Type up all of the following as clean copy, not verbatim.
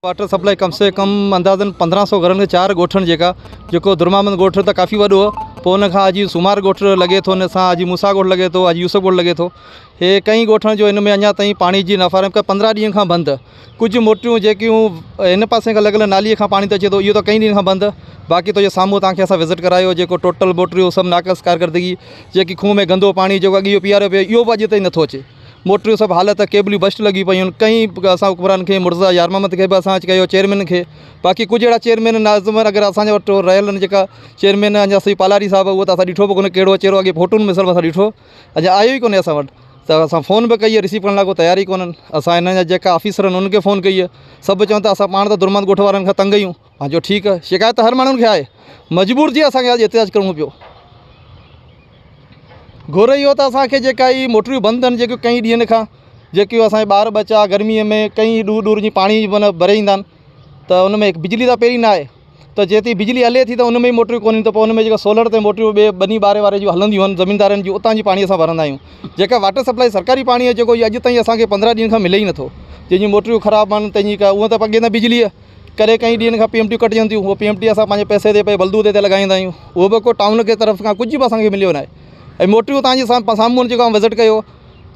Water supply ڪم سي ڪم اندازن 15 سو گهرن کي چار ڳوٺن جيڪا جيڪو درمامند ڳوٺ ته ڪافي وڏو آهي پوء ان کان حاجي سومار ڳوٺ لڳي ٿو ان سان حاجي موسيٰ ڳوٺ لڳي ٿو حاجي يوسف ڳوٺ لڳي ٿو هي ڪئي ڳوٺن جو ان ۾ اڃا تائين پاڻي جي نفارم 15 ڏينهن کان بند ڪجهه موٽريون جيڪيون هن پاسي کان لڳل نالي کان پاڻي ته اچي ٿو اهو ته ڪئي ڏينهن کان بند باقي تو جي سامهون توهان کي اسان وزٽ ڪرايو جيڪو ٽوٽل موٽريون سڀ ناقص ڪارڪردگي جيڪي کوهه ۾ گندو پاڻي جيڪو اڳي اهو پياريو پيو اهو به اڄ تائين نٿو اچي موٽريون سڀ حالت ڪيبليون بسٽ لڳيون پيون آهن ڪئين اسان حڪمرانن کي مرتضيٰ يار محمد کي به اسان ڪيو چيئرمين کي باقي ڪجهه اهڙا چيئرمين ناظم اگر اسان وٽ رهيل آهن جيڪا چيئرمين اڃا سائين پالاري صاحب اهو ته اسان ڏٺو به ڪونهي ڪهڙو چهرو اڳي فوٽن ۾ صرف اسان ڏٺو اڃا آيو ئي ڪونهي اسان وٽ ته اسان فون به ڪئي رسيو ڪرڻ لاء ڪو تيار ئي ڪونهن اسان هنن جا جيڪا آفيسر آهن انهن کي فون ڪئي سڀ چون ٿا اسان پاڻ ته درمند ڳوٺ وارن کان تنگ آهيون مان چيو ٺيڪ آهي شڪايت ته هر ماڻهن کي آهي مجبور ٿي اسان کي اڄ احتجاج ڪرڻو پيو گهر اهو ته اسان کي جيڪا هي موٽريون بند آهن جيڪيون ڪئين ڏينهن کان جيڪيون اسان جا ٻار ٻچا گرميء ۾ ڪئين ڏور ڏور جي پاڻي معنيٰ ڀري ايندا آهن ته ان ۾ بجلي ته پهرين نه آهي ته جيتري بجلي هلي ٿي ته ان ۾ موٽريون ڪونهن ته پوء ان ۾ جيڪا سولر تي موٽريون ٻي ٻني ٻاري واري جون هلنديون آهن زميندارن جون اتان جي پاڻي اسان ڀرندا آهيون جيڪا واٽر سپلائي سرڪاري پاڻي آهي جيڪو اڄ تائين اسان کي 15 ڏينهن کان ملي ئي نٿو جنهن جون موٽريون خراب آهن تنهن جي ڪا اها ته اڳي نه بجلي ڪري ڪئين ڏينهن کان پي ايم ٽي ڪٽجن ٿيون اهو پي ايم ٽي اسان پنهنجي پئسي تي پئي بلدو تي لڳائيندا آهيون اهو به ڪو ٽائون کي طرف کان ڪجهه به اسان کي مليو ناهي ۽ موٽريون تان جي سامهون جيڪو وزٽ ڪيو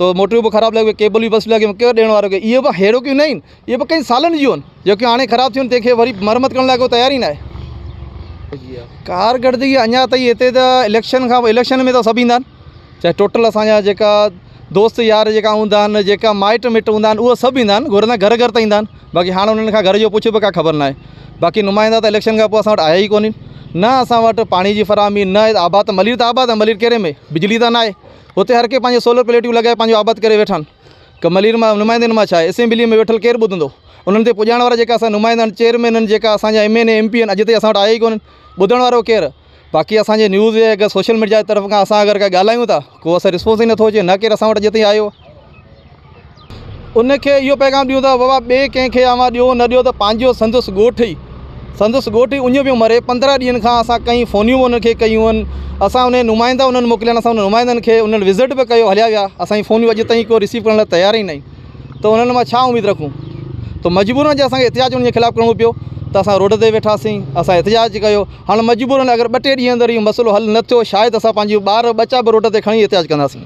ته موٽريون به خراب لڳي ڪيبل به بس لڳي ڪير ڏيڻ وارو اهي به هيڙو ڪيون نه آهن اهي به ڪئين سالن جون آهن جيڪيون هاڻي خراب ٿيون تنهن کي وري مرمت ڪرڻ لاء ڪو تيار ئي ناهي ڪارڪردگي اڃا تائين هتي ته اليڪشن کان اليڪشن ۾ ته سڀ ايندا آهن چاهي ٽوٽل اسان جا جيڪا دوست يار جيڪا هوندا آهن جيڪا مائٽ مٽ هوندا آهن اهي سڀ ايندا آهن گهرندا گهر گهر تائين ايندا آهن باقي هاڻ انهن کان گهر جو پڇ به ڪا خبر ناهي باقي نمائندا ته اليڪشن کان پوء اسان وٽ آيا ئي ڪونهن نه اسان وٽ پاڻي جي فراهمي نه آباد ته ملير ته آباد آهي ملير ڪهڙي ۾ بجلي ته ناهي هتي هر ڪنهن پنهنجي سولر پليٽيون لڳائي پنهنجو آباد ڪري ويٺا آهن ڪه ملير مان نمائندن مان ڇا آهي اسيمبلي ۾ ويٺل ڪير ٻڌندو انهن تي پڄائڻ وارا جيڪا اسان نمائندا آهن چيئرمين آهن جيڪا اسان جا M N A M P آهن اڄ تائين اسان وٽ آيا ئي ڪونهن ٻڌڻ وارو ڪير باقي اسان جي نيوز يا اگر سوشل ميڊيا جي طرف کان اسان اگر ڪا ڳالهايون ٿا ڪو اسان رسپانس ئي نٿو اچي نه ڪير اسان وٽ اڄ تائين آيو ان کي اهو پيغام ڏيون ٿا بابا ٻئي ڪنهن کي اوهان ڏيو نه ڏيو ته پنهنجو سندس ڳوٺ ئي سندس ڳوٺ ئي اڃ پيو مري 15 ڏينهن کان اسان ڪئين فونيون به انهن کي ڪيون آهن اسان ان نمائندا انهن موڪليا آهن اسان ان نمائندن کي انهن وزٽ به ڪيو هليا ويا اسان جي فونيون اڄ تائين ڪو رسيو ڪرڻ لاء تيار ئي نه آهن ته انهن مان ڇا اميد رکون ته مجبورن جي اسانکي احتجاج انهن جي خلاف ڪرڻو پيو ته اسان روڊ تي ويٺاسين اسان احتجاج ڪيو هاڻ مجبورن اگر ٻه ٽي ڏينهن اندر اهو مسئلو حل نه ٿيو شايد اسان پنهنجي ٻار ٻچا به روڊ تي کڻي احتجاج ڪنداسين.